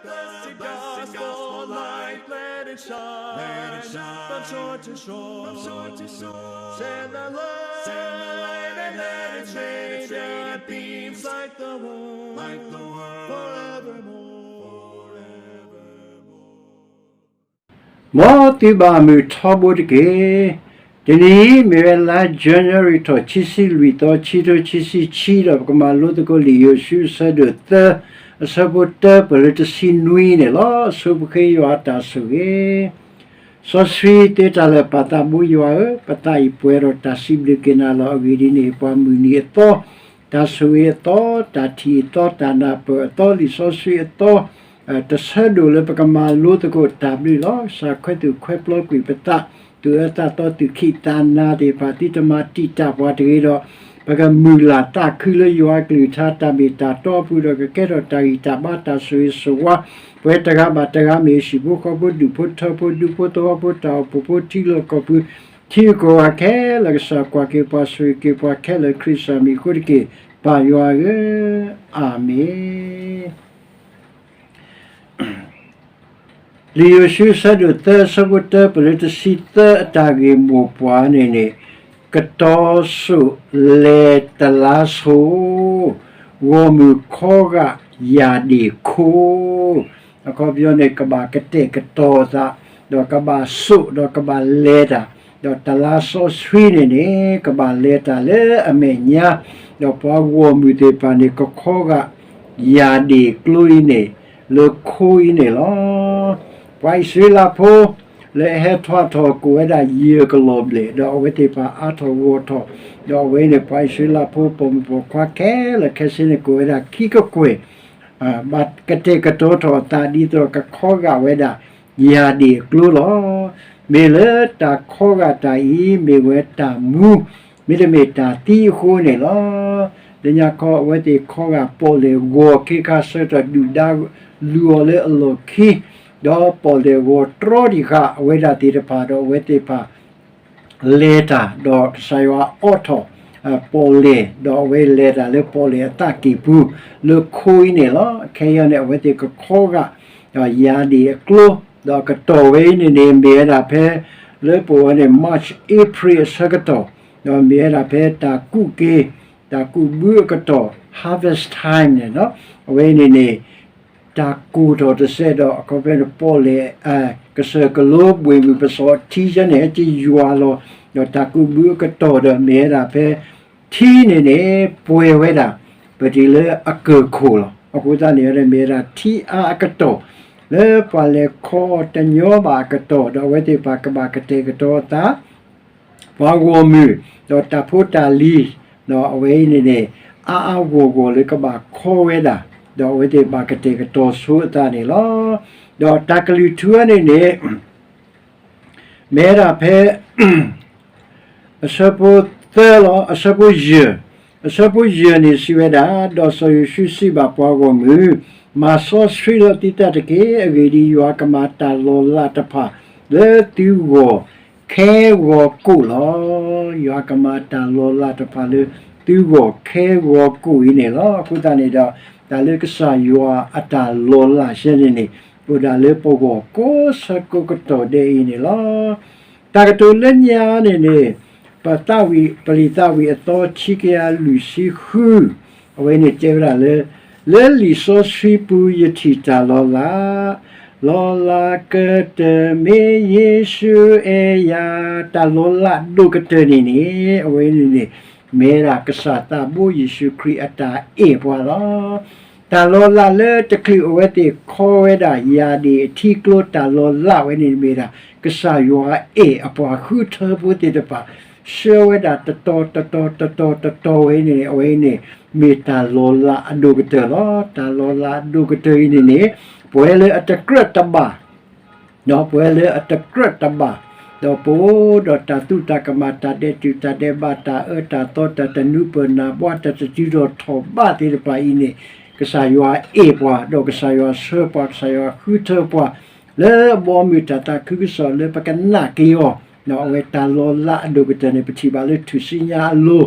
Blessed gospel light, let it shine, from shore to shore, share the light and let it shine, share beams like the world, like the world, forevermore, forevermore. မ်သုဘၣ်မုာ်ထီဘိတက့ၢ်. တနံၤအံၤ မ့ၢ်ဝဲလါ January ထီၣ် ခံဆံလွံၢ်သီ ခံထိခံဆံခံ ဒီးပကမၤလိသကိးလံာ်ယိၤၡူ အဆၢဒိၣ်သၢ အဆၢဖိတၢ ပၢၢ်လၢတဆံနွံန့ၣ်လီၤ. အဆိပဃ့ယွၤအတၢ်ဆိၣ်ဂ့ၤ စီဆှံသ့တၢ်လၢာ် ပၢ်သးဘိယွၤဧၢ, ပသးအံၤပှဲၤဒီးတၢ်စံးဘျုးက့ၤနၤလီၤ. အဂ့ၢ်ဒ်အံၤန့ၣ် ပှၤမုၢ်နံၤအသီ, တၢ်ဆိၣ်ဂ့ၤအသီ, တၢ်ထံၣ်အသီ, တၢ်နၢ်ပၢၢ်အသီ, လံာ်စီဆှံအသီ, တဆၢဒိၣ်လၢပကမၤလိသကိးတၢ်ဘျုးလီၤ. ကစၢ်ခွဲးသူၣ်ခွဲးပျီကွံာ်ပသး, သူၣ်အၢသးသီ သူၣ်ခံးသးနၤသ့ၣ်တဖၣ် သုတမၤတံာ်တာ်ပှၤတဂ့ၤဒီး ပကမုၢ်လၢ်သးခုလၢယွၤအကလုၢ်ကထါ တၢ်မ့ၢ်တၢ်တီအပူၤဒီး ကကဲထီၣ်တၢ်ဂံၢ်တၢ်ဘါ တၢ်ဆိၣ်ဂ့ၤဆိၣ်ဝါ, ပဝဲတဂၤဘၣ်တဂၤ မ့ၢ်ဟံၣ်ဖိဃီဖိ ဒူၣ်ဖိထၢဖိ ဒူဖိသဝီဖိ တၢ်အိၣ်ဖှိၣ်ဖိ ထံလီၢ်ကီၢ်ပူၤ ထံဂုၤကီၢ်ဂၤခဲလၢာ် ကစၢ်ကွၢ်က့ၤပှၤ ဆိၣ်ဂ့ၤက့ၤပှၤခဲလၢာ် ခရံာ်ကစၢ်မံၤအဃိတက့ၢ်, ပၢ်ယွၤဧၢ, အၤမ့ၣ်. လံာ်ယိၤၡူ အဆၢဒိၣ်သၢ အဆၢဖိတၢ ပၢၢ်လၢတဆံသၢ အတၢ်ဂ့ၢ်မိၢ်ပှၢ်န့ၣ်န့ၣ်, ကတီၤစိးလဲၤတလါဆိ, ဂီၢ်မုၢ်ခီဂာ်ယၢ်ဒ့ၣ်ခိ, အခီပညီန့ၣ် ကဘၣ်ကတဲာ်ကတီၤသး, ဒီးကဘၣ်စိး ဒီးကဘၣ်လဲၤတၢ်, ဒီးတလါစီဆှံန့ၣ်န့ၣ် ကဘၣ်လဲၤတၢ်လၢအမဲာ်ညါ, ဒီးပှၤဂီၢ်မုၢ်သ့ၣ်တဖၣ်န့ၣ် ကခီဂာ် ယၢ်ဒ့ၣ်ကျိအံၤန့ၣ် လၢခိအံၤန့ၣ်လီၤ. ပှၤအံၣ်စရ့လးဖိ လၢအဟဲထီၣ်ထီၣ်ကိးဝဲဒၣ်ယဲၢ်ကလီၢ်ဘျဲၣ် ဒီးအဝဲသ့ၣ်တဖၣ်အါထီၣ်ဂီၢ်ထီၣ်, ဒီးအဝဲန့ၣ် ပှၤအံၣ်စရ့လးဖိ ပိာ်မုၣ်ပိာ်ခွါခဲလၢာ်ခဲဆ့န့ၣ် ကိးဝဲဒၣ်ခံကကွဲၢ်, ဘၣ်ကတဲာ်ကတီၤထီၣ်အသးဒ်သိးကခီဂာ်ဝဲဒၣ် ယၢ်ဒ့ၣ်အကျိလီၤ. မ့ၢ်လၢတၢ်ခီဂာ်တၢ်အံၤ မ့ၢ်ဝဲတၢ်မူ မ့တမ့ၢ်တၢ်သံအဃိန့ၣ်လီၤ. လၢညါခီအဝဲသ့ၣ်ခီဂာ်ပီၣ်လဲၣ်ဂီၤခ့ခါဆၢကတီၢ် ဒုၣ်ဒါလူၤအီၤလၢအလီၢ်ခံ, ဒီးပီၣ်လဲၣ်ဂီၤတြီတံၢ်ဃာ်အဝဲဒၣ်သ့ၣ်တဖၣ် ဒီးအဝဲသ့ၣ်တဖၣ် လဲၤတၢ် ဒီးကစၢ်ယွၤအိးထီၣ် ပီၣ်လဲၣ် ဒီးအဝဲလဲၤတၢ်လၢပီၣ်လဲၣ်အသးကံၢ်ပူၤ လၢခိအံၤန့ၣ်လီၤ. ခဲအံၤန့ၣ် အဝဲသ့ၣ်ကခီဂာ် ဒီးယၢ်ဒ့ၣ်အကျိ ဒီးအကတီၢ်ဝဲအံၤန့ၣ်န့ၣ် မ့ၢ်ဝဲဒၣ်ဖဲ လၢပဝဲန့ၣ် March April အဆၢကတီၢ်, ဒီးမ့ၢ်ဝဲဒၣ်ဖဲတၢ်ကူးက့ၤ တၢ်ကူးဘုအကတီၢ် harvest time န့ၣ်လီၤ. အဝဲအံၤန့ၣ်န့ၣ် တၢ်ကိၢ်ထီၣ်တစဲးဒီး အခီပညီန့ၣ် ပီၣ်လဲၣ် ကစၢၢ်ကလိဘှ့ၣ်မုၢ်ပစီၤထံကဲန့ၣ် ဟဲက့ၤယွၤလီၤ. ဒီးတၢ်ကူးဘုအကတီၢ်ဒီး မ့ၢ်ဝဲဒၣ်ဖဲ ထံန့ၣ်န့ၣ် ပှဲၤဝဲဒၣ် ပတုၤလၢအကၢၢ်ခိၣ်လီၤ. အဃိသတးန့ၣ် မ့ၢ်ဝဲဒၣ်ထံအါအကတီၢ် လၢပှၤလဲၤခီအီၤတညီဘၣ်အကတီၢ် ဒီးအဝဲသ့ၣ်တဖၣ်ကဘၣ်ကတဲာ်ကတီၤအသး ပှၤဂီၢ်မုၢ် ဒီးတၢ်ဖိတၢ်လံၤ ဒီးအဝဲအံၤန့ၣ်န့ၣ် အါအါဂီၢ်ဂီၢ်လၢကဘၣ်ခီဝဲဒၣ် ဒီးအဝဲသ့ၣ်ဘၣ်ကတဲာ်ကတီၤဆိအသးန့ၣ်လီၤ. ဒီးတၢ်ကလုၢ်ထူအံၤန့ၣ်န့ၣ် မ့ၢ်ဝဲဒၣ်ဖဲ အဆၢဖိသၢလီၤ, အဆၢဖိယဲၢ်, အဆၢဖိယဲၢ်န့ၣ်စံးဝဲဒၣ်, ဒီးစီၤယိၤၡူစံးဘၣ်ပှၤဂီၢ်မုၢ်, မၤစီဆှံလီၤသုသးတက့ၢ်. အဂ့ၢ်ဒ်အံၤ, ယွၤကမၤတၢ်လီၤလးတဖၣ်လၢသုဂီၢ်ခဲဂီၢ်ကိးလီၤ. ယွၤကမၤတၢ်လီၤလးတဖၣ်လၢသုဂီၢ်ခဲဂီၢ်ကိးအံၤန့ၣ်လီၤ. အဃိသတးန့ၣ်ဒီး တၢ်လၢကစၢ်ယွၤအတၢ်လီၤလးဆဲန့ၣ်န့ၣ် အိၣ်ဒၣ်လၢပဂီၢ်ကိးဆၢကိးကတီၢ်ဒဲးအံၤန့ၣ်လီၤ. တၢ်ကတိၤလၢညါန့ၣ်န့ၣ် ပသးဝံၣ် ပလံာ်သးဝံၣ်အသီခံကယၤလွံၢ်ဆံဃု အဝဲန့ၣ်တဲဝဲဒၣ်လၢ လၢလံာ်စီဆှံပူၤယထံၣ်တၢ်လီၤလး, လီၤလးကတၢၢ်မ့ၢ်ယ့ၣ်ၡူးအဲၣ်ယၤ, တၢ်လီၤလးဒိၣ်ကတၢၢ်န့ၣ်န့ၣ် အဝဲန့ၣ်န့ၣ် မ့ၢ်ဒၣ်ကစၢ်သးဘိယ့ၣ်ၡူးခရံာ်အတၢ်အဲၣ်ပှၤလီၤ. တၢ်လီၤလးလၢတချုးအဝဲသ့ၣ်ခီဝဲဒၣ်ယၢ်ဒ့ၣ်အထံကျိ တၢ်လီၤလးဝဲန့ၣ်မ့ၢ်ဒၣ် ကစၢ်ယွၤအဲၣ်အပှၤဃုထၢဖိသ့ၣ်တဖၣ် ဆှၢဝဲဒၣ်တတီၤတတီၤတတီၤတတီၤဝဲန့ၣ် အဝဲန့ၣ် မ့ၢ်တၢ်လီၤလးအဒိၣ်ကတၢၢ်လီၤ. တၢ်လီၤလးအဒိၣ်ကတၢၢ်အံၤန့ၣ်န့ၣ် ပဝဲလၢအတကြၢးတဘၣ် ဒီးပဝဲလၢအတကြၢးတဘၣ်, ဒီးပအိၣ်ဒီးတၢ်သူၣ်တၢ်ကမၣ် တၢ်ဒဲးတူာ်တၢ်ဒဲးဘး တၢ်အၢတၢ်သီ တၢ်တနူပၢၢ်နၢ်ဘှါ တၢ်တတုၤထီၣ်ထီၣ်ဘးသ့ၣ်တဖၣ်အံၤန့ၣ် ကစၢ်ယွၤအဲၣ်ပှၤ ဒီးကစၢ်ယွၤဆှၢပှၤ ကစၢ်ယွၤဃုထၢပှၤ လၢအဘီအမုၢ်တၢ်သးခုကစီၣ်လၢပကနာ်က့ၤအီၤ, ဒီးအဝဲတၢ်လီၤလးအဒိၣ်ကတၢၢ်န့ၣ် ပထံၣ်ဘၣ်လၢထူၣ်စုညါအလိၤ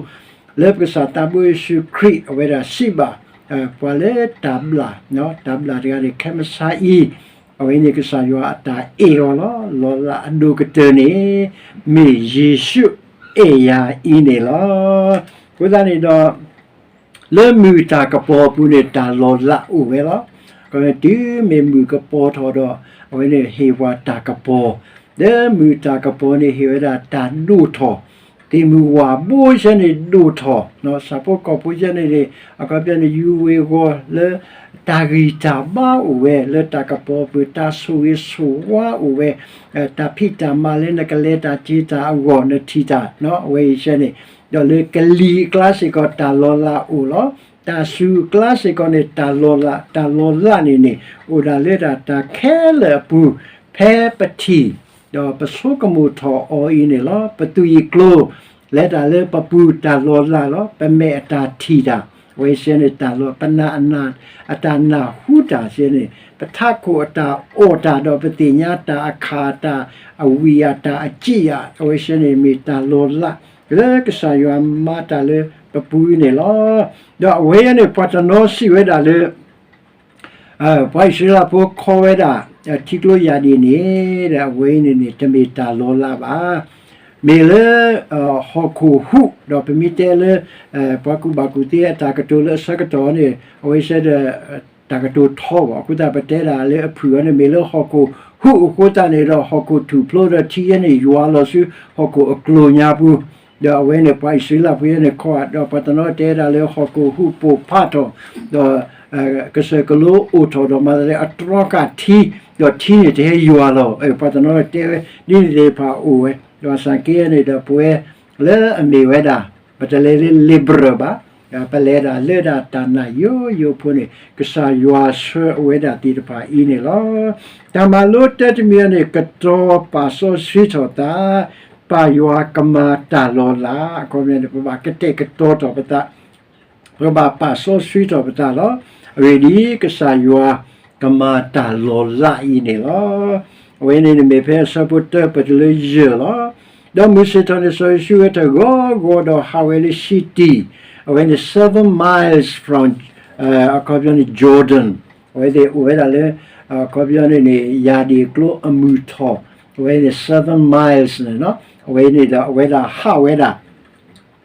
လၢပကစၢ်သးဘိယ့ၣ်ၡူးခရံာ် အဝဲဒၣ်စံးဘၣ် ပှၤလၢတၢ်ဘျၣ်, တၢ်ဘျၣ်တဂၤန့ၣ် ခဲမုၢ်ဆါအံၤ, အဝဲန့ၣ်ကစၢ်ယွၤအတၢ်အဲၣ်အီၤလီၤ. လီၤလးအဒိၣ်ကတၢၢ်န့ၣ် မ့ၢ်ယ့ၣ်ၡူးအဲၣ်ယၤအံၤန့ၣ်လီၤ. အဃိသတးန့ၣ်ဒီး လၢမုၢ်တၢ်ကပီၤအပူၤန့ၣ် တၢ်လီၤလးအိၣ်ဝဲလီၤ. တုၤမ့ၢ်မုၢ်ကပီၤထီၣ်ဒီး အဝဲန့ၣ်ဟ့ၣ်ပှၤတၢ်ကပီၤ, လၢမုၢ်တၢ်ကပီၤန့ၣ် ဟ့ၣ်ဝဲဒၣ်တၢ်ဒိၣ်ထီၣ်, သ့ၣ်မုၢ်ဝၣ်ဘိဆဲန့ၣ်ဒိၣ်ထီၣ်, ဆၣ်ဖိကီၢ်ဖိဆဲန့ၣ်န့ၣ် အခီပညီန့ၣ် ယူၤဝ့ၤဝီၤလၢ တၢ်ဂံၢ်တၢ်ဘါအိၣ်ဝဲ လၢတၢ်ကပီၤပူၤ တၢ်ဆိၣ်ဂ့ၤဆိၣ်ဝါအိၣ်ဝဲ, တၢ်ဖံးတၢ်မၤလၢနကလဲၤတၢ်က့ၤတၢ်အဂီၢ် နထံၣ်တၢ် အဝဲအံၤဆဲန့ၣ်, ဒီးလၢကလံၤအကျါစ့ၢ်ကီး တၢ်လီၤလးအိၣ်လီၤ. တၢ်စူၤအကျါစ့ၢ်ကီးန့ၣ် တၢ်လီၤလး, တၢ်လီၤလးန့ၣ်န့ၣ် အိၣ်ဒၣ်လၢတၢ်ခဲလၢာ်အပူၤ, ဖဲပထံၣ် ဒီးပဆိကမိၣ်ထီၣ်အီၤအံၤန့ၣ်လီၤ. ပသူၣ်အံၤကျိၤ လဲၤတၢ်လၢပပူၤ တၢ်လီၤလးလီၤ. ပမဲာ်အတၢ်ထံၣ်တၢ် အဝဲဆဲန့ၣ်တၢ်လီၤ, ပနာ်အတၢ်နၢ်ဟူတၢ်ဆဲန့ၣ်, ပထးခိၣ်အတၢ်အီၣ်တၢ် ဒီးပသ့ၣ်ညါတၢ်အခၣ်အတၢ် အဝံၣ်အတၢ်အစံၣ်အ, အဝဲဆဲန့ၣ်မ့ၢ်တၢ်လီၤလး လၢကစၢ်ယွၤမၤတၢ်လၢပပူၤန့ၣ်လီၤ. ဒီးအဝဲအံၤန့ၣ် ပှၤတနီၤစံးဝဲဒၣ်လၢ ပှၤအံၣ်စရ့လးဖိခီဝဲဒၣ် ထံကျိယၢ်ဒံၣ်န့ၣ် ဒီးအဝဲအံၤန့ၣ်န့ၣ် တမ့ၢ်တၢ်လီၤလးဘၣ်. မ့ၢ်လၢ ဟီၣ်ခိၣ်ဟူး, ဒီးပမ့ၢ်တဲလၢ ပှၤကူၣ်ဘၣ်ကူၣ်သ့အတၢ်ကတိၤလၢအဆၢကတီၢ်န့ၣ် အဝဲဆဲဒီး တၢ်ကတိၤထီဘၣ်. အဃိသတး ပတဲဒၣ်လၢအဖုၣ်အီၤန့ၣ် မ့ၢ်လၢဟီၣ်ခိၣ်ဟူးအဃိသတးန့ၣ်ဒီး ဟီၣ်ခိၣ်ထူၣ်ဖျိဒီးထံယဲန့ၣ် ယွၤလီၤဆူဟီၣ်ခိၣ်အကျိၤညါပူၤ, ဒီးအဝဲန့ၣ် ပှၤအံၣ်စရ့လးဖိယဲန့ၣ်ခီ, ဒီးပှၤတနီၤတဲဒၣ်လၢဟီၣ်ခိၣ်ဟူးပိာ်ဖးထီၣ်, ဒီး ကစၢၢ်ကလိအိၣ်ထီၣ်ဒီးမၤသးလၢအတြီဃာ်ထံ, ဒီးထံန့ၣ်တဟဲယွၤလီၤ. ပှၤတနီၤတဲဝဲ ဒ်န့ၣ်သ့ၣ်တဖၣ်အိၣ်ဝဲ, ဒီးစၢ်က့န့ၣ်ဒီးပဝဲလၢအမ့ၢ်ဝဲဒၣ် ပတလဲၤလၢ liberal ဘၣ်, ပလဲၤဒၣ်လၢဒၣ်တၢ်နာ်ယိယိဖိန့ၣ် ကစၢ်ယွၤဆှၢအဝဲဒၣ်သ့ၣ်တဖၣ်အံၤန့ၣ်လီၤ. တၢ်မၤလိတၢ်တမံၤအံၤန့ၣ် ကတီၤပာ်စီဆှံထီၣ်သး, ပၢ်ယွၤကမၤတၢ်လီၤလး, အခီပညီန့ၣ် ပဘၣ်ကတဲာ်ကတီၤထီၣ်ပသး ပကဘၣ်ပာ်စီဆှံထီၣ်ပသးလီၤ. အဂ့ၢ်ဒ်အံၤ, ကစၢ်ယွၤကမၤတၢ်လီၤလးအံၤန့ၣ်လီၤ. အဝဲန့ၣ်န့ၣ်မ့ၢ်ဖဲအဆၢဖိတၢပတုၤလၢယဲၢ်လီၤ. ဒီးမုၢ်ဆ့ၣ်ထီၣ်န့ၣ် စီၤယိၤၡူဝဲထီၣ်ဂီၤဂီၤဒီးဟးဝဲလၢၡံတံၣ်, အဝဲန့ၣ် seven miles from, အခီပညီန့ၣ် Jordan, အဝဲသ့ၣ်အိၣ်ဝဲဒၣ်လၢ အခီပညီန့ၣ်န့ၣ် ယၢ်ဒံၣ်အကျိအမုၢ်ထီၣ်, အဝဲန့ၣ် seven miles န့ၣ်, အဝဲန့ၣ်ဒီး အဝဲဒၣ်ဟးဝဲဒၣ်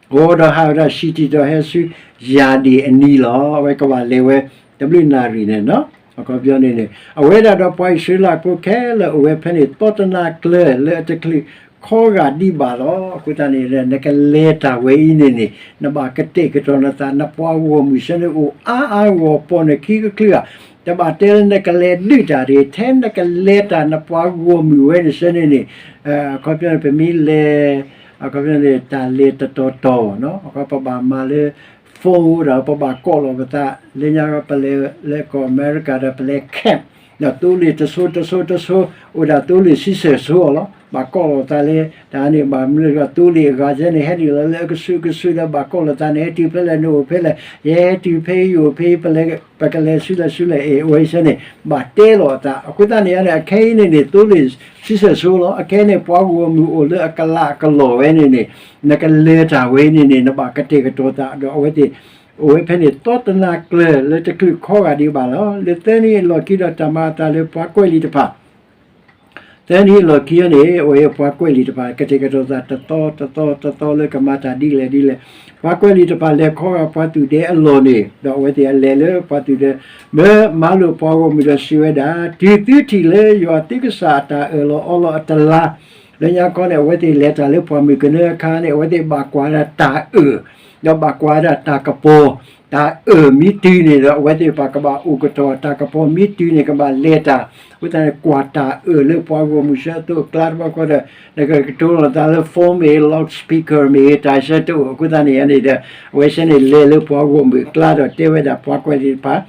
ဂီၤဒီးဟးဝဲဒၣ် ၡံတံၣ်ဒီးဟဲဆူ ယၢ်ဒံၣ်အနံၤလီၤ. အဝဲကဘၣ်လဲၤဝဲ တဘျုးနၣ်ရံၣ်န့ၣ်, အခီပညီန့ၣ်န့ၣ် အဝဲဒၣ်ဒီးပှၤအံၣ်စရ့လးဖိခဲလၢာ်အိၣ်ဝဲဖဲန့ၣ် သီတနၤကျၢၤလၢအတချုးခီဂာ်ဒံးဘၣ်လီၤ. အဃိသတးန့ၣ် နကလဲၤတၢ်ဝဲအံၤန့ၣ်န့ၣ် နဘၣ်ကတဲာ်ကတီၤနသး နပှၤဂီၢ်မုၢ်ဆၢန့ၣ်အိၣ်အါအါဂီၢ် ပိာ်နခံကချုးဧါ, တဘၣ်တဲလၢနကလဲၤဒုးတၢ်တဂ့ၤ, ထဲနကလဲၤတၢ်နပှၤဂီၢ်မုၢ်ဝဲန့ၣ်ဆၢန့ၣ်န့ၣ်, အခီပညီန့ၣ် ပမ့ၢ်လဲၤ အခီပညီန့ၣ် တၢ်လဲၤတတီၤတီၤ, အခီပဘၣ်မၤလၢ phone ဒီး ပဘၣ်ကိးလီၤပသး, လၢညါပလဲၤလၢကီၢ်အမဲရကၤဒီး ပလဲၤ camp ဒီးသိလ့ၣ်တစိၤတစိၤတစိၤ အိၣ်ဒၣ်သိလ့ၣ်ဆံဆဲၣ်စိၤအီၤလီၤ. ဘၣ်ကိးလီၤသးလၢ တၢ်န့ၣ်ဘၣ်မနုၤဒီး သိလ့ၣ်အဂၤကဲန့ၣ် ဟဲနုာ်လီၤလၢအကဆူးကဆူးဒီး ဘၣ်ကိးလီၤသးန့ၣ် ဟဲတုၤဖဲလဲၣ် နအိၣ်ဖဲလဲၣ်, ယဟဲတုၤဖဲအံၤ ယအိၣ်ဖဲအံၤ ပကလဲၤဆူလဲၣ်ဆူလဲၣ် အဲၣ် အဝဲဆၢန့ၣ် ဘၣ်တဲလီၤအသး. အဃိသတးန့ၣ်န့ၣ် အခဲအံၤန့ၣ်န့ၣ် သိလ့ၣ်ဆံဆဲၣ်စိၤလီၤ. အခဲအံၤန့ၣ် ပှၤဂီၢ်မုၢ်အိၣ်လၢအကလးကလီၢ်ဝဲန့ၣ်န့ၣ် နကလဲၤတၢ်ဝဲန့ၣ်န့ၣ် နဘၣ်ကတဲာ်ကတီၤသးဒီးအဝဲသ့ၣ် အိၣ်ဝဲဖဲန့ၣ် သီတနၤကျၢၤလၢတချုးခီဂာ်ဒံးဘၣ်လီၤ. လၢသၢနံၣ်အလီၢ်ခံဒီး တၢ်မၤအသးလၢပှၤကွဲးလံာ်တဖၣ် သၢနံၣ်အလီၢ်ခံန့ၣ် အဝဲပှၤကွဲးလံာ်တဖၣ် ကတဲာ်ကတီၤသးတသီတသီတသီလၢကမၤတၢ်ဒ်လဲၣ်ဒ်လဲၣ်, ပှၤကွဲးလံာ်တဖၣ်လဲၤခီဂာ်ပှၤသူၣ်ဒဲအလီၢ်န့ၣ် ဒီးအဝဲသ့ၣ်အလဲၤလၢပှၤသူၣ်ဒဲ မၢမၤလိာ်ပှၤဂီၢ်မုၢ်ဒီးစံးဝဲဒၣ်, တုၤသုထံၣ်လၢယွၤသုကစၢ်အတၢ်အၢၣ်လီၤအီလီၤအတလါ, လၢညါခီန့ၣ် အဝဲသ့ၣ်လဲၤတၢ်လၢပှၢ်မုၢ်ကနၢအခါန့ၣ် အဝဲသ့ၣ်ဘၣ်ကွၢ်ဒၣ်တၢ်အၢၣ်, ဒီးဘၣ်ကွၢ်ဒၣ်တၢ်ကပီၤ, တၢ်အၢၣ်မ့ၢ်တုၤန့ၣ်ဒီး အဝဲသ့ၣ်ဘၣ်ကဘၣ်အိၣ်ကတီၢ် တၢ်ကပီၤမ့ၢ်တုၤန့ၣ် ကဘၣ်လဲၤတၢ်, အဃိသတးန့ၣ် ကွၢ်တၢ်အၢၣ်လၢပှၤဂီၢ်မုၢ်ဆၢအသိးအကျါတဘျီဃီဒီး နကကတိၤလီၤသးလၢ phone မ့ၢ် loudspeaker မ့ၢ် တၢ်ဆၢတအိၣ် အဃိသတးန့ၣ်န့ၣ်ဒီး အဝဲဆၢန့ၣ်လဲၤလၢပှၤဂီၢ်မုၢ်အကျါဒီးတဲဝဲဒၣ်ပှၤကွဲးလံာ်တဖၣ်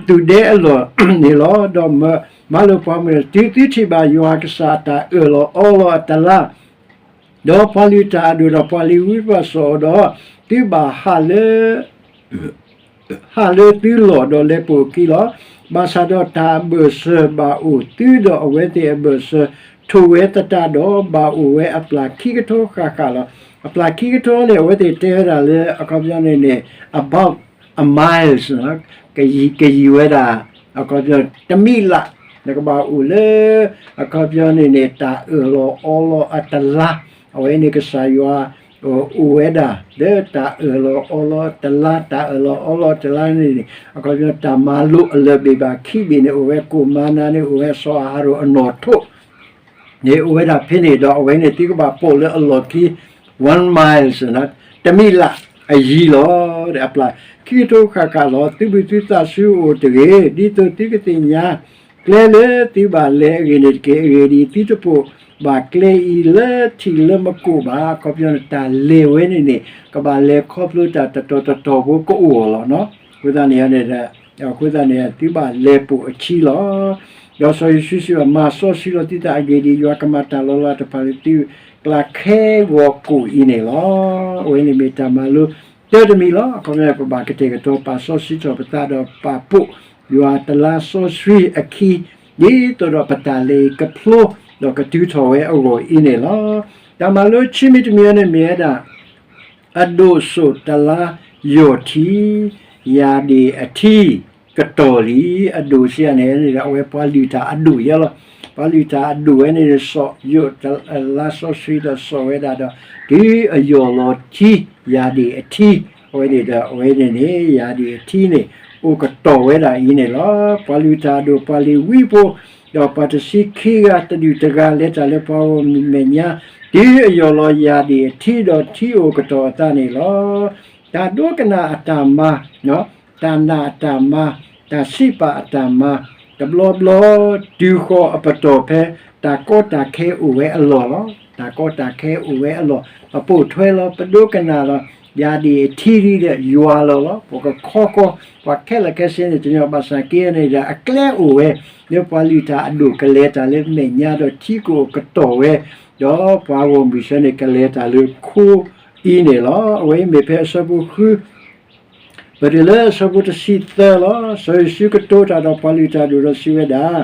သူၣ်ဒဲအလီၢ်န့ၣ်လီၤ. ဒီးမၢလီၤပှၤမုၢ် တုၤသုထံၣ်ဘၣ်ယွၤကစၢ်အတၢ်အၢၣ်လီၤအီလီၤအတလါ, ဒီးပှၤလုၢ်တၢ်အဒိၣ်ဒီးပှၤလ့ၤဝံပှၤစီၤအီၤဒီး သုဘၣ်ဟးလၢ ဟးလၢသုလီၢ်ဒီးလဲၤပိာ်အခံလီၤ. ဘၣ်ဆၣ်ဒီးတၢ်အဘၢၣ်စၢၤဘၣ်အိၣ်သုဒီးအဝဲသ့ၣ်အဘၢၣ်စၢၤ ထိၣ်ဝဲသတးဒီး ဘၣ်အိၣ်ဝဲအပျၢ်ခံကထိဃၣ်ဃၣ်လီၤ. အပျၢ်ခံကထိန့ၣ် အဝဲသ့ၣ်တဲဝဲဒၣ်လၢ အခီပညီန့ၣ်န့ၣ် about miles ကယံၤဝဲဒၣ် အခီပညီ တမံးလး, နကဘၣ်အိၣ်လၢ အခီပညီန့ၣ်န့ၣ် တၢ်အၢၣ်လီၤအီလီၤအတလါ, အဝဲန့ၣ်ကစၢ်ယွၤ အိၣ်ဝဲဒၣ် လၢတၢ်အၢၣ်လီၤအီလီၤတလါ, တၢ်အၢၣ်လီၤအီလီၤတလါန့ၣ်န့ၣ် အခီပညီတၢ်မၤလိအလၢၢ်ဘ့ၣ်ဘၣ်ခံဘ့ၣ်န့ၣ် အိၣ်ဝဲကိၣ်မၤနၤန့ၣ် အိၣ်ဝဲစီၤအၤဟရိၣ်အနီၣ်ထိး န့ၣ်အိၣ်ဝဲဒၣ်ဖဲန့ၣ်ဒီး အဝဲန့ၣ်သုကဘၣ်ပိာ်လၢအလီၢ်ခံ one miles တမံးလးအယံၤလီၤ. အပျၢ် ခံကထိဃၣ်ဃၣ်လီၤ. သုဘုၢ်သုသးဆူအိၣ်တဂ့ၤ, ဒ်သိးသုကသ့ၣ်ညါ ကျဲလၢသုဘၣ်လဲၤအဂ့ၢ်န့ၣ်တက့ၢ်. အဂ့ၢ်ဒ်အံၤ, သုတပိာ်ဘၣ်ကျဲအံၤလၢထံးလၢမကိၣ်ဘၣ်. အခီပညီန့ၣ် တၢ်လဲၤဝဲန့ၣ်န့ၣ် ကဘၣ်လဲၤခီဖျိတၢ်တတီၤတတီၤဖိကအိၣ်အီၤလီၤ. အဃိသတးန့ၣ်န့ၣ်ဒီး အဃိသတးန့ၣ် သုဘၣ်လဲၤပိာ်အခံလီၤ. ဒီးစီၤယိၤၡူစံးဘၣ်, မၤစီဆှံလီၤသုသး, အဂ့ၢ်ဒ်အံၤ, ယွၤကမၤတၢ်လီၤလးတဖၣ်လၢသုကျါခဲဂီၤကိၣ်အံၤန့ၣ်လီၤ. အဝဲန့ၣ်မ့ၢ်တၢ်မၤလိတၢတမံၤလီၤ. အခီပညီပဘၣ်ကတဲာ်ကတီၤပာ်စီဆှံထီၣ်ပသးဒီးပာ်ဖှိၣ်ယွၤတလါစီဆှံအခံ ဒ်သိးဒီးပတၢ်လဲၤအံၤကဖျိ ဒီးကတုၤထီၣ်ဝဲအဂီၢ်အံၤန့ၣ်လီၤ. တၢ်မၤလိခံမံၤတမံၤအံၤန့ၣ်မ့ၢ်ဝဲဒၣ် အဒိၣ်စိာ်တလါယီၢ်ထံ ယၢ်ဒ့ၣ်အထံ ကတီၢ်လံ. အဒိၣ်စံးယၤန့ၣ်န့ၣ်ဒီး အဝဲပှၤလုၢ်တၢ်အဒိၣ်ယဲလီၤ. ပှၤလုၢ်တၢ်အဒိၣ်ဝဲန့ၣ်န့ၣ် စိာ်ယိာ်တလါစီဆှံဒီးစိာ်ဝဲဒၣ်ဒီး တုၤအယီၢ်လီၤထံ ယၢ်ဒ့ၣ်အထံ အဝဲန့ၣ်ဒီး အဝဲန့ၣ်န့ၣ် ယၢ်ဒ့ၣ်အထံန့ၣ် အိၣ်ကတီၢ်ဝဲဒၣ်အံၤန့ၣ်လီၤ. ပှၤလုၢ်တၢ်အဒိၣ် ပှၤလ့ၤဝံဖိ ဒီးပှၤတဆံခံဂၤတဒူၣ်တဂၤ လဲၤတၢ်လၢပှၤဂီၢ်မုၢ်အမဲာ်ညါ တုၤအယီၢ်လီၤယၢ်ဒ့ၣ်အထံဒီးထံအိၣ်ကတီၢ်အသးန့ၣ်လီၤ. တၢ်ဒိကနၣ်အတၢ်မၤ တၢ်နာ်အတၢ်မၤ, တၢ်စံးပာ်အတၢ်မၤ, တဘျီဘျီ တုၤဃီၤအပတီၢ်ဖဲ တၢ်ကီတၢ်ခဲအိၣ်ဝဲအလီၢ်လီၤ. တၢ်ကီတၢ်ခဲအိၣ်ဝဲအလီၢ် ပပိာ်ထွဲလီၤ ပဒိကနၣ်လီၤ. ယၢ်ဒ့ၣ်အထံဒ်ဒီး ယွၤလီၤလီၤ. ပကခီဃီ ပှၤခဲလၢာ်ခဲဆ့န့ၣ် တညီဘၣ်ဆၣ်က့န့ၣ်ဒီး အကျဲအိၣ်ဝဲ လၢပှၤလုၢ်တၢ်အဒိၣ်ကလဲၤတၢ်လၢမဲာ်ညါဒီးထံကအိၣ်ကတီၢ်ဝဲ, ဒီးပှၤဂီၢ်မုၢ်ဆၢန့ၣ် ကလဲၤတၢ်လၢခိအံၤန့ၣ်လီၤ. အဝဲအံၤမ့ၢ်ဖဲအဆၢဖိဃု ပတုၤလၢအဆၢဖိတဆံသၢလီၤ. စီၤယိၤၡူကတိၤတၢ်ဒီးပှၤလုၢ်တၢ်ဒိၣ်ဒီးစံးဝဲဒၣ်,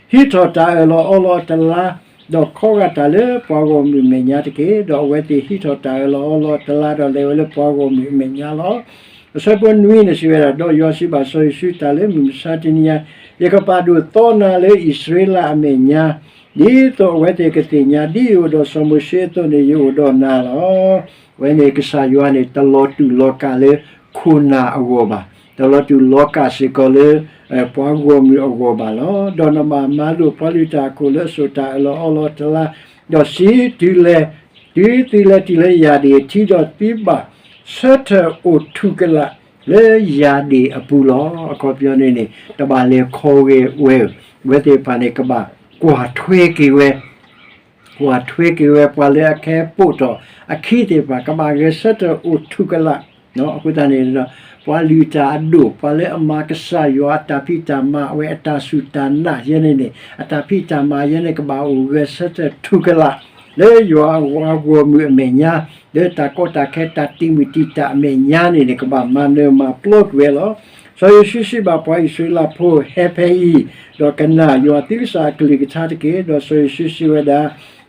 ဟံးထီၣ်တၢ်အၢၣ်လီၤအီလီၤအတလါ, ဒီးခီဂာ်တၢ်လၢပှၤဂီၢ်မုၢ်အမဲာ်ညါတက့ၢ်. ဒီးအဝဲသ့ၣ်ဟံးထီၣ်တၢ်အၢၣ်လီၤအီလီၤအတလါဒီးလဲၤဝဲလၢပှၤဂီၢ်မုၢ်အမဲာ်ညါလီၤ. အဆၢဖိနွံန့ၣ်စံးဝဲဒၣ်, ဒီးယွၤစံးဘၣ်စီၤယိၤၡူ, တၢ်လၢမုၢ်မဆါတနံၤညါ ယကပာ်ဒိၣ်သီနၤလၢအံၣ်စရ့လးအမဲာ်ညါ, ဒ်သိးအဝဲသ့ၣ်ကသ့ၣ်ညါ, ဒ်ယအိၣ်ဒီးစီၤမိၤၡ့အသိးန့ၣ် ယအိၣ်ဒီးနၤလီၤ. အဝဲန့ၣ်ကစၢ်ယွၤန့ၣ် တလီၤတူာ်လီၤကာ်လၢခိၣ်နၢ်အဂီၢ်ဘၣ်, တလီၤတူာ်လီၤကာ်စ့ၢ်ကီးလၢ ပှၤဂီၢ်မုၢ်အဂီၢ်ဘၣ်လီၤ. ဒီးနဘၣ်မၤလိာ်ပှၤလုၢ်တၢ်အခိၣ်လၢအစိာ်တၢ်အၢၣ်လီၤအီလီၤတလါ, ဒီးစံး, တုၤလဲၤ, တုၤသုလဲၤတုၤလၢယၢ်ဒ့ၣ်အထံဒီးသုဘၣ် ဆၢထၢၣ်အိၣ်ထူၣ်ကလာ်လၢယၢ်ဒ့ၣ်အပူၤလီၤ. အခီပညီန့ၣ်န့ၣ် တဘၣ်လဲၤခီဂဲၤဝဲဧၢ, အဝဲသ့ၣ်တဖၣ်န့ၣ် ကဘၣ်ကွၢ်ထွဲက့ၤဝဲ ကွၢ်ထွဲက့ၤဝဲပှၤလၢအကဟဲပိာ်ထီၣ်အခံသ့ၣ်တဖၣ် ကဘၣ်ဂဲၤဆၢထၢၣ်အိၣ်ထူၣ်ကလာ်, အဃိသတးန့ၣ်ဒီး ပှၤလုၢ်တၢ်အဒိၣ် ပှၤလၢအမၤကစၢ်ယွၤအတၢ်ဖံးတၢ်မၤအဝဲအတၢ်စူၢ်တၢ်နာ်ယဲန့ၣ်န့ၣ် အတၢ်ဖံးတၢ်မၤယဲန့ၣ် ကဘၣ်အိၣ်ဂဲၤဆၢထၢၣ်ထူၣ်ကလာ် လၢယွၤအဂီၢ်မုၢ်အမဲာ်ညါ, လၢတၢ်ကီတၢ်ခဲတၢ်တံာ်မုၢ်တံာ်တာ်အမဲာ်ညါန့ၣ်န့ၣ် ကဘၣ်မၤနၢၤမၤပျီကွံာ်ဝဲလီၤ. စီၤယိၤၡူစံးဘၣ်ပှၤအံၣ်စရ့လးဖိ, ဟဲဖဲအံၤ, ဒီးကနၣ်ယွၤသုကစၢ်အကလုၢ်ကထါတက့ၢ်. ဒီးစီၤယိၤၡူစံးဝဲဒၣ်,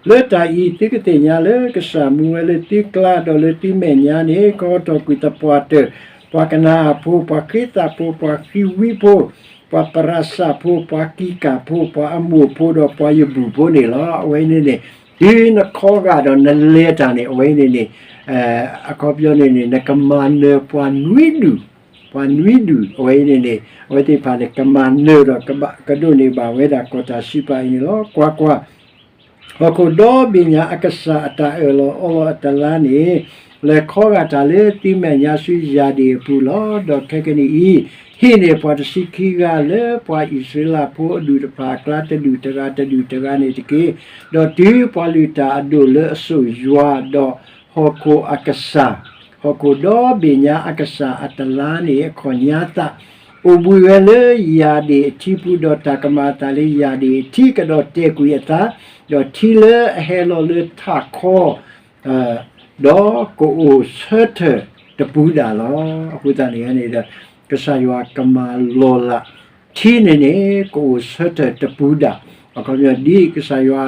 လၢတၢ်အံၤ သုကသ့ၣ်ညါလၢကစၢ်မူဝဲလၢသုကျါဒီးလၢသုမဲာ်ညါန့ၣ် ကဟီထီၣ်ကွံာ်သပှၢ်တၢၢ် ပှၤကနၤအၣ်ဖိ, ပှၤဃ့သးဖိ, ပှၤဃံဝံဖိ, ပှၤပရၤၡၣ်ဖိ, ပှၤကံကၢ်ဖိ, ပှၤအမိၣ်ဖိ, ဒီးပှၤယဘူၣ်ဖိန့ၣ်လီၤ. အဝဲန့ၣ်န့ၣ် တုၤနခီဂာ်ဒီးနလဲၤတၢ်န့ၣ် အဝဲန့ၣ်န့ၣ် အခီပညီန့ၣ်န့ၣ် နကမၤနၢၤပှၤနွံဒူၣ်, ပှၤနွံဒူၣ် အဝဲအံၤန့ၣ်န့ၣ် အဝဲသ့ၣ်တဖၣ်န့ၣ် ကမၤနၢၤဒီးကဘၣ်ကဒိးန့ၢ်ဘၣ်ဝဲဒၣ်ကီၢ်တၢ်စံးပာ်အံၤန့ၣ်လီၤ. ကွၢ်ကွၢ်, ဟီၣ်ခိၣ်ဒီဘ့ၣ်ညါအကစၢ်အတၢ်အၢၣ်လီၤအီလီၤအတလါန့ၣ် လဲၤခီဂာ်တၢ်လၢသုမဲာ်ညါဆူယၢ်ဒ့ၣ်အပူၤလီၤ. ဒီးခဲကနံၣ်အံၤ ဟံးန့ၢ်ပှၤတဆံခံဂၤလၢပှၤအံၣ်စရ့လးဖိအဒူၣ်တဖၣ်အကျါတဒူၣ်တဂၤတဒူၣ်တဂၤန့ၣ်တက့ၢ်. ဒီးတုၤပှၤလုၢ်တၢ်အဒိၣ်လၢအစိာ်ယွၤဒီးဟီၣ်ခိၣ်အကစၢ်, ဟီၣ်ခိၣ်ဒီဘ့ၣ်ညါအကစၢ်အတလါန့ၣ်အခီၣ်ညါသး အိၣ်ဘှံးဝဲလၢယၢ်ဒ့ၣ်အထံပူၤ ဒီးတၢ်ကမၤအသးလၢယၢ်ဒ့ၣ်အထံကဒီးတဲာ်ကွံာ်အသး, ဒီးထံလၢအဟဲလီၤလၢထးခီ ဒီးကအိၣ်ဆၢထၢၣ်တပူၤဒၣ်လီၤ. အဃိသတးန့ၣ်န့ၣ်ဒီး ကစၢ်ယွၤကမၤလီၤလး ထံန့ၣ်န့ၣ် ကအိၣ်ဆၢထၢၣ်တပူၤဒၣ်, အခီပညီဒ်ကစၢ်ယွၤ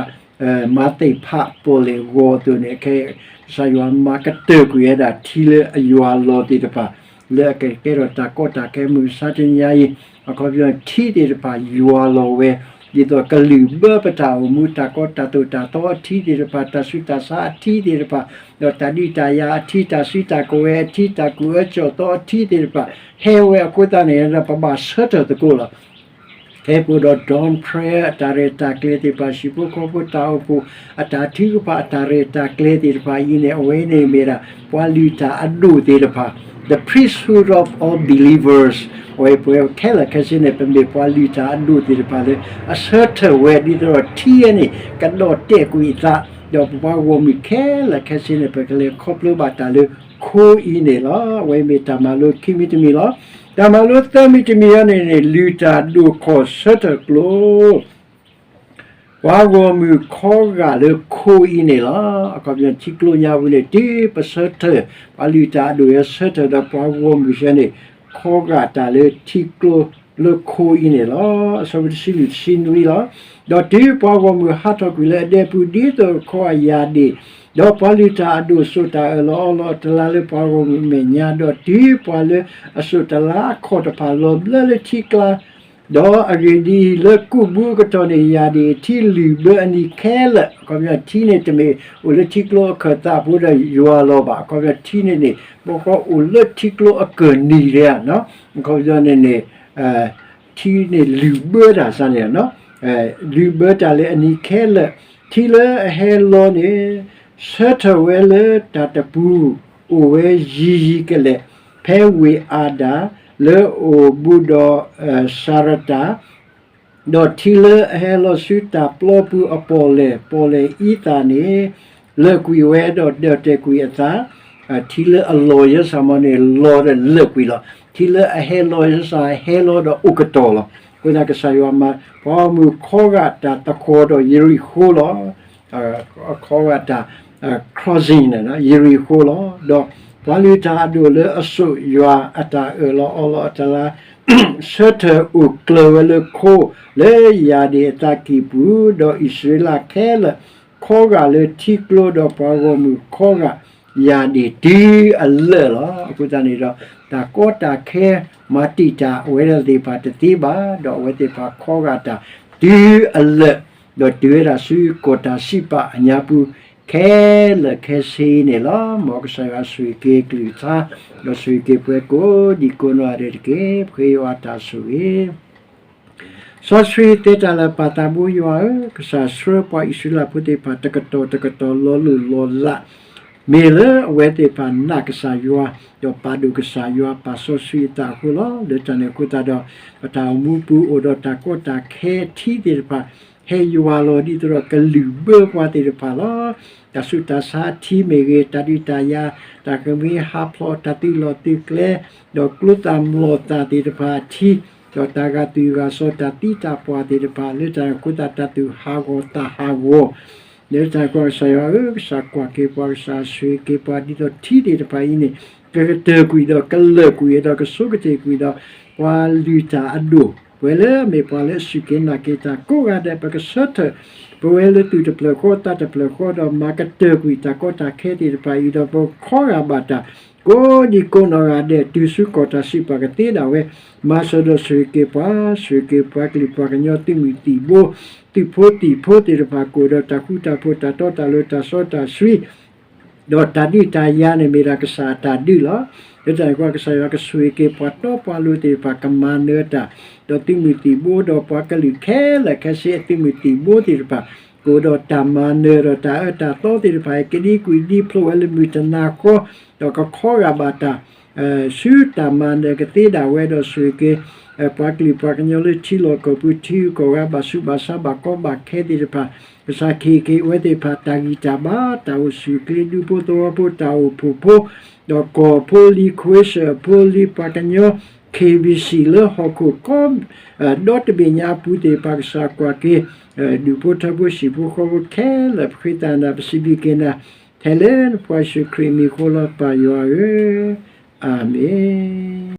မၤသ့ၣ်ဖးပီၣ်လဲၣ်ဂီၤအသိးန့ၣ် ခဲ ကစၢ်ယွၤမၤကတၢၢ်ကွံာ်ဝဲဒၣ်ထံလၢအယွၤလီၤသ့ၣ်တဖၣ် လၢအကကဲထီၣ်တၢ်ကီတၢ်ခဲမုၢ်မဆါတနံၤအံၤ, အခီပညီထံသ့ၣ်တဖၣ်ယွၤလီၤဝဲ, ဒ်သိးကလုၢ်ဘၢပတၢ်အိၣ်မူ တၢ်ကီတၢ်သိးတၢ်သီအထံသ့ၣ်တဖၣ် တၢ်ဆူးတၢ်ဆါအထံသ့ၣ်တဖၣ်, ဒီးတၢ်ဒုးတၢ်ယၤအထံ တၢ်စုတၢ်ကဝဲၤအထံ တၢ်ကူၣ်အၢကၠီၣ်သီအထံသ့ၣ်တဖၣ် ဟဲဝဲအဃိသတးန့ၣ်ဒီး ပဘၣ်ဆၢထၢၣ်သကိးလီၤ. ဖဲပအိၣ်ဒီး dawn prayer အတၢ်ရဲၣ်တၢ်ကျဲၤသ့ၣ်တဖၣ် ဟံၣ်ဖိဃီဖိတၢ်အိၣ်ဖှိၣ် အတၢ်ထုကဖၣ်အတၢ်ရဲၣ်တၢ်ကျဲၤသ့ၣ်တဖၣ်အံၤန့ၣ် အဝဲန့ၣ်မ့ၢ်ဒၣ် ပှၤလုၢ်တၢ်အဒိၣ်သ့ၣ်တဖၣ် the priesthood of all believers အဝဲပဝဲခဲလၢာ်ခဲဆ့န့ၣ် ပမ့ၢ်ပှၤလုၢ်တၢ်အဒိၣ်သ့ၣ်တဖၣ်လၢ အဆၢထၢၣ်ဝဲဒ်သိးဒီးထံအံၤန့ၣ် ကဒီၣ်တဲာ်ကွံာ်အသး, ဒီးပပှၤဂီၢ်မုၢ်ခဲလၢာ်ခဲဆ့န့ၣ် ပကလဲၤခီဖျိဘၣ်တၢ်လၢခိအံၤန့ၣ်လီၤ. အဝဲမ့ၢ်တၢ်မၤလိခံမံၤတမံၤလီၤ. တၢ်မၤလိသၢမံၤတမံၤအံၤန့ၣ်န့ၣ် လုၢ်တၢ်ဒိၣ်ခီၣ်ဆၢထၢၣ်ကျိ ပှၤဂီၢ်မုၢ်ခီဂာ်လၢခိအံၤန့ၣ်လီၤ. အခီပညီထံကျိညါပူၤန့ၣ် တုၤပဆၢထၢၣ် ပှၤလုၢ်တၢ်အဒိၣ်အဆၢထၢၣ်ဒီးပှၤဂီၢ်မုၢ်ဆၢန့ၣ် ခီဂာ်တၢ်လၢထံကျိလၢခိအံၤန့ၣ်လီၤ. အဆၢဖိတဆံလွံၢ်တဆံနွံလီၤ. ဒီးတုၤပှၤဂီၢ်မုၢ်ဟးထီၣ်ကွံာ်လၢအဒဲပူၤ ဒ်သိးအခီအယၢ်ဒၣ်, ဒီးပှၤလုၢ်တၢ်အဒိၣ်စိာ်တၢ်အၢၣ်လီၤအီလီၤအတလါလၢပှၤဂီၢ်မုၢ်အမဲာ်ညါ, ဒီးတုၤပှၤလၢအစိာ်တလါအခီၣ်တဖၣ်လီၤဘျၢလၢထံကျါ ဒီးအဂ့ၢ်ဒ်အံၤ, လၢကူၣ်ဘုအကတီၢ်န့ၣ် ယၢ်ဒၣ်အထံလုၢ်ဘၢအနံၤခဲလၢာ်, အခီပညီထံန့ၣ်တမ့ၢ်အိၣ်လၢထံကျိအခၢၣ်သးပူၤဒီးယွၤလီၤဘၣ်. အခီပညီထံန့ၣ်န့ၣ် ဘၣ်ဃီအိၣ်လၢထံကျိအကၢၢ်နံၤဒၣ်, အခီပညီန့ၣ်န့ၣ် ထံန့ၣ်လုၢ်ဘၢတၢ်စ့ၢ်န့ၣ်, လုၢ်ဘၢတၢ်လၢအနံၤခဲလၢာ်, ထံလၢအဟဲလီၤန့ၣ် ဆၢထၢၣ်ဝဲလၢတၢ်တပူၤ အိၣ်ဝဲယံၤယံၤကလဲာ်, ဖဲဝ့ၢ်အၤဒၣ် လၢအအိၣ်ဘူးဒီး စၤရတၢ်, ဒီးထံလၢအဟဲလီၤဆူတၢ်ပျီပူၤအပီၣ်လဲၣ် ပီၣ်လဲၣ်အံသၣ်န့ၣ် လၢာ်ကွံာ်ဝဲဒီးဒၢးတဲာ်ကွံာ်အသး, ထံလၢအလီၤယဲစၢ်မီန့ၣ် လီၤဒီးလၢာ်ကွံာ်လီၤ. ထံလၢအဟဲလီၤယဲစၢ် ဟဲလီၤဒီးအိၣ်ကတီၢ်လီၤ. အဃိသတးကစၢ်ယွၤမၤ ပှၤဂီၢ်မုၢ်ခီဂာ်တၢ်သဃီၤဒီးယရံၣ်ဃိလီၤ. ခီဂာ်တၢ် crossing န့ၣ် ယရံၣ်ဃိလီၤ. ဒီးပှၤလုၢ်တၢ်အဒိၣ်လၢအစိာ်ယွၤအတၢ်အၢၣ်လီၤအီလီၤအတလါ ဆၢထၢၣ်အိၣ်ကျၢၤဝဲလၢခိ လၢယၢ်ဒၣ်အသးကံၢ်ပူၤ, ဒီးအံၣ်စရ့လးခဲလၢာ် ခီဂာ်လၢထံကျိ ဒီးပှၤဂီၢ်မုၢ်ခီဂာ် ယၢ်ဒၣ်တုၤအလၢာ်လီၤ. အဃိသတးန့ၣ်ဒီး တၢ်ကီတၢ်ခဲ မၤတံာ်တာ်အဝဲသ့ၣ်တဖၣ်တသ့ဘၣ်, ဒီးအဝဲသ့ၣ်တဖၣ်ခီဂာ်တၢ်တုၤအလၢာ်, ဒီးတုၤဝဲဒၣ်ဆူကီၢ်တၢ်စံးပာ်အညါပူၤ ခဲလၢာ်ခဲဆ့န့ၣ်လီၤ. မ်ကစၢ်ယွၤဆိၣ်ဂ့ၤက့ၤကလုၢ်ကထါ, ဒီးဆိၣ်ဂ့ၤက့ၤပှၤကိးဒံကိးနီၢ်ဂၤဒဲးတက့ၢ်. ပဃ့ယွၤအတၢ်ဆိၣ်ဂ့ၤ စီဆှံသ့တၢ်လၢာ်ပာ်သးဘိယွၤဧၢ, ကစၢ်ဆှၢပှၤအံၣ်စရ့လးဖိသ့ၣ်တဖၣ် တကတီၢ်တကတီၢ်လီၤလိၢ်လီၤလး, မ့ၢ်လၢအဝဲသ့ၣ်တဖၣ်နာ်ကစၢ်ယွၤ, ဒီးပာ်ဒိၣ်ကစၢ်ယွၤ ပာ်စီဆှံအသးအဃိလီၤ. လၢတၢ်န့ၣ်အဃိသတးဒီး ပတၢ်အိၣ်မူပူၤအိၣ်ဒီးတၢ်ကီတၢ်ခဲအထံသ့ၣ်တဖၣ် ဟဲယွၤလီၤဒ်သိးဒီးကလုၢ်ဘၢပှၤသ့ၣ်တဖၣ်လီၤ. တၢ်ဆူးတၢ်ဆါအထံမ့ၢ်ဂ့ၤ, တၢ်ဒုးတၢ်ယၤ, တၢ်ကမံဟးဖျိး, တၢ်သုးလီၢ်သုးကျဲ, ဒီးကျိသၣ်မျိာ်သၣ်သ့ၣ်တဖၣ်အထံ, ဒီးတၢ်ဂာ်သွံၣ်ဂာ်စီၤ တၢ်သံတၢ်ပှၢ်သ့ၣ်တဖၣ် လၢတၢ်န့ၣ်အဃိသတး တၢ်သူၣ်ဟးဂီၤသးဟးဂီၤ လၢတၢ်န့ၣ်အဃိ ကစၢ်ယွၤဧၢ, ကစၢ်ကွၢ်က့ၤပှၤ, ကစၢ်ဆိၣ်ဂ့ၤက့ၤပှၤ ဒ်သိးထံသ့ၣ်တဖၣ်အံၤန့ၣ် ကကတၢၢ်ကွံာ်ဒီးကလၢာ်ကွံာ်ဒီးကဆိကတၢၢ်ကွံာ်ဒီး ပှၤလုၢ်တၢ်အဒိၣ်, ပဝဲလၢအမ့ၢ်ပှၤလၢအစူၢ်က့ၤနာ်က့ၤတၢ်ကိးဂၤဒဲး ပကဆၢထၢၣ် ပဝဲလၢသူၣ်တဖျၢၣ်ဃီသးတဖျၢၣ်ဃီဒီး မၤကတၢၢ်ကွံာ်တၢ်ကီတၢ်ခဲသ့ၣ်တဖၣ်အံၤဒီး ပခီဂာ်ဘၣ်တၢ် ကိးဒံကိးနီၢ်ဂၤဒဲး တုၤဆူကီၢ်တၢ်စံးပာ်ကသ့ဒၣ်ဝဲ, မၤစၢၤဒီးဆိၣ်ဂ့ၤက့ၤပှၤ, ဆိၣ်ဂ့ၤက့ၤပှၤကလုာ်ပှၤကညီသုးမုၢ်သံၣ်ဘိ, သုးဖိသံၣ်ဖိသ့ၣ်တဖၣ်ကအိၣ်ဒီးတၢ်ဃူတၢ်ဖိး တၢ်တီတၢ်လိၤ တၢ်စီတၢ်ဆှံ ဒီးတၢ်ဒုးတၢ်ယၤန့ၣ်မ့ၢ်ဒၣ်ကစၢ်အတၢ်ဒုးလီၤ. လၢတၢ်န့ၣ်အဃိ ကစၢ်ယွၤကဆိၣ်ဂ့ၤက့ၤပှၤတီပှၤလိၤသ့ၣ်တဖၣ် ကမၤနၢၤတၢ်, ဒီးသုးမုၢ်သံၣ်ဘိ ဒီးပှၤကလုာ်ခဲလၢာ်ခဲဆ့အသုးမုၢ်သံၣ်ဘိသ့ၣ်တဖၣ် ကအိၣ်ဒီးတၢ်မၤနၢၤဒီးတၢ်အၢတၢ်သီသ့ၣ်တဖၣ် ကဒံကွံာ်ဒံဖျိးဝဲလၢမုၢ်တနၤဃီ, ဒီးကခီဂာ်ဘၣ်တၢ် ဆူတၢ်မၤနၢၤကသ့ဒၣ်ဝဲဒီးဆိၣ်ဂ့ၤက့ၤ ပှၤကလုာ်ပှၤကညီလၢထံလီၢ်ကီၢ်ပူၤ ထံဂုၤကီၢ်ဂၤ ဘၣ်ဆူးဘၣ်ဆါ ဘၣ်ကီဘၣ်ခဲသ့ၣ်တဖၣ်, ကစၢ်ခ့ၣ်က့ၤအဝဲသ့ၣ်တဖၣ် တၢ်ဂံၢ်တၢ်ဘါ တၢ်အိၣ်ဆူၣ်အိၣ်ချ့ ဒူဖိသဝီဖိ တၢ်အိၣ်ဖှိၣ်ဖိ ဒီးကီၢ်ဖိလံ ခဝ့ၡၢၣ်ဖိလံ ပှၤကညီ KBC လၢဟီၣ်ခိၣ်ကီ ဒီတဘ့ၣ်ညါအပူၤသ့ၣ်တဖၣ် ကစၢ်ကွၢ်က့ၤ ဒူၣ်ဖိထၢဖိ ဟံၣ်ဖိဃီဖိခဲလၢာ် ပဃ့သးနၤ ပစံးဘျုးက့ၤနၤ ထဲလၢနဖိယ့ၣ်ၡူးခရံာ်အမံၤအဃိလီၤ ပၢ်ယွၤဧၢ, အၤမ့ၣ်.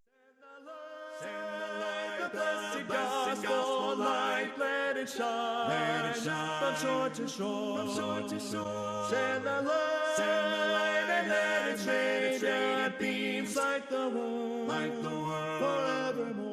like the world forevermore.